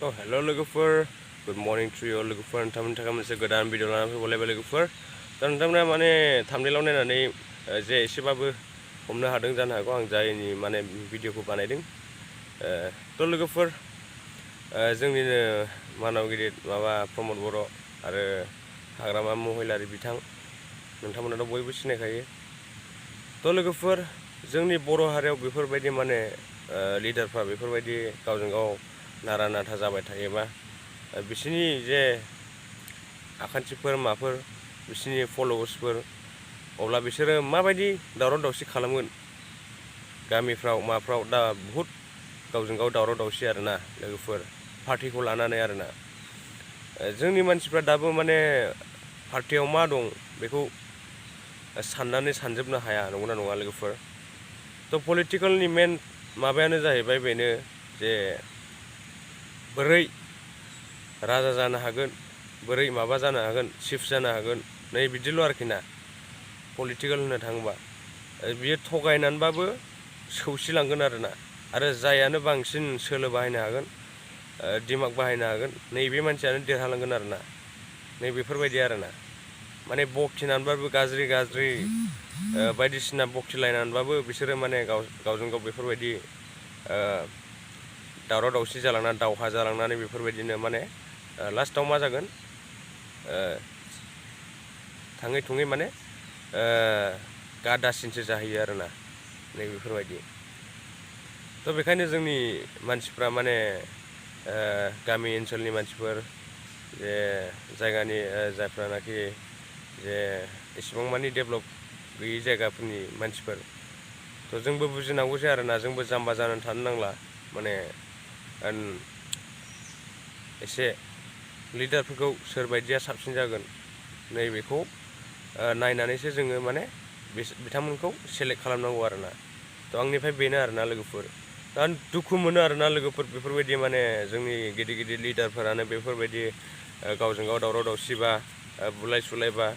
Hello logofer, good morning to you logofer. Nontamoni थाखाय मोनसे गोदान भिडिअ लानानै फैबावलायबाय लोगोफोर। दा नोंथांमोना माने थाम्बनेलाव नायनानै जे एसेबाबो हमनो हादों जानो हागौ आं जायनि माने भिडिअखौ बानायदों। थ' लोगोफोर जोंनिनो मानव गिदिर माबा प्रमद बर' आरो हाग्रामा महिलारि बिथां नोंथांमोनाथ' बयबो सिनायखायो। थ' लोगोफोर जोंनि बर' हारियाव बेफोरबायदि माने लिडारफ्रा बेफोरबायदि गावजों गाव नारा नाथा जाबाय थायोबा बिसोरनि जे आखान्थिफोर माफोर बिसोरनि फलोवर्सफोर अब्ला बिसोरो माबायदि दावराव दावसि खालामगोन गामिफ्राव माफ्राव दा बहुद गावजों गाव दावराव दावसि आरोना लोगोफोर पार्टिखौ लानानै आरोना जोंनि मानसिफ्रा दाबो माने पार्टियाव मा दं बेखौ साननानै सानजोबनो हाया नंगौना नङा लोगोफोर। थ' पलिटिकेलनि मेन माबायानो जाहैबाय बेनो जे बोरै राजा जानो हागोन बोरै माबा जानो हागोन चिफ जानो हागोन नै बिदिल' आरोखि ना पलिटिकेल होननो थाङोबा बियो थगायनानैबाबो सौसिलांगोन आरोना आरो जायानो बांसिन सोलो बाहायनो हागोन दिमाग बाहायनो हागोन नैबे मानसियानो देरहालांगोन आरोना नै बेफोरबायदि आरोना माने बखिनानैबाबो गाज्रि गाज्रि बायदिसिना बखिलायनानैबाबो बिसोरो माने गावजों गाव बेफोरबायदि दावराव दावसि जालांना दावहा जालांनानै बेफोरबायदिनो माने लास्टआव मा जागोन थाङै थुङै माने गादासिनसो जाहैयो आरोना नै बेफोरबायदि। थ' बेखायनो जोंनि मानसिफ्रा माने गामि ओनसोलनि मानसिफोर जे जायगानि जायफ्रानाखि जे इसिबां मानि डेभेलप गैयि जायगाफोरनि मानसिफोर थ' जोंबो बुजिनांगौसै आरोना जोंबो जाम्बा जानानै थानो नांला माने एसे लिडारफोरखौ सोरबायदिया साबसिन जागोन नैबेखौ नायनानैसो जोङो माने बिथांमोनखौ सेलेक्ट खालामनांगौ आरोना। थ' आंनिफ्राय बेनो आरोना लोगोफोर दा दुखु मोनो आरोना लोगोफोर बेफोरबायदि माने जोंनि गिदिर गिदिर लिडारफोरानो बेफोरबायदि गावजों गाव दावराव दावसि बा बुलाय सुलाय बा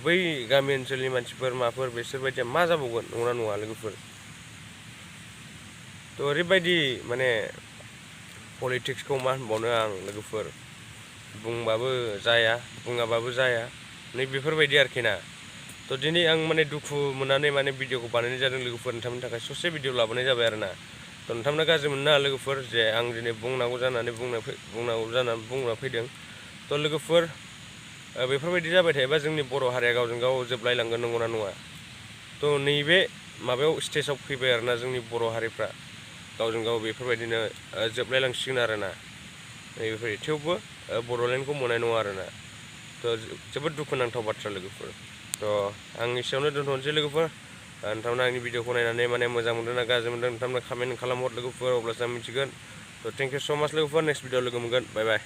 बै गामि ओनसोलनि मानसिफोर माफोर बिसोरबायदिया मा जाबावगोन नंगौना नङा लोगोफोर। थ' ओरैबायदि माने पलिटिक्सखौ मा होनबावनो आं लोगोफोर बुंबाबो जाया बुङाबाबो जाया नै बेफोरबायदि आरोखि ना। थ' दिनै आं माने दुखु मोननानै माने भिडिअखौ बानायनाय जादों लोगोफोर नोंथांमोननि थाखाय ससे भिडिअ लाबोनाय जाबाय आरोना। थ' नोंथांमोना गाज्रि मोननो नाङा लोगोफोर जे आं दिनै बुंनांगौ जानानै बुंना फैदों। थ' लोगोफोर बेफोरबायदि जाबाय थायोबा जोंनि बर' हारिया गावजों गाव जोबलायलांगोन नंगौना नङा। थ' नैबे माबायाव स्टेजाव फैबाय आरोना जोंनि बर' हारिफ्रा गावजों गाव बेफोरबायदिनो जोबलायलांसिगोन आरोना नैबेफोरबायदि थेवबो बड'लेण्डखौ मोननाय नङा आरोना। थ' जोबोद दुखुनांथाव बाथ्रा लोगोफोर। थ' आं एसेयावनो दोनथ'नोसै लोगोफोर नोंथांमोना आंनि भिडिअखौ नायनानै माने मोजां मोनदों ना गाज्रि मोनदों नोंथांमोना कमेन्ट खालामहर लोगोफोर अब्लासो आं मिथिगोन। थ' थेंक इउ स' माच लोगोफोर नेक्स्ट भिडिअ लोगो मोनगोन बाय बाय।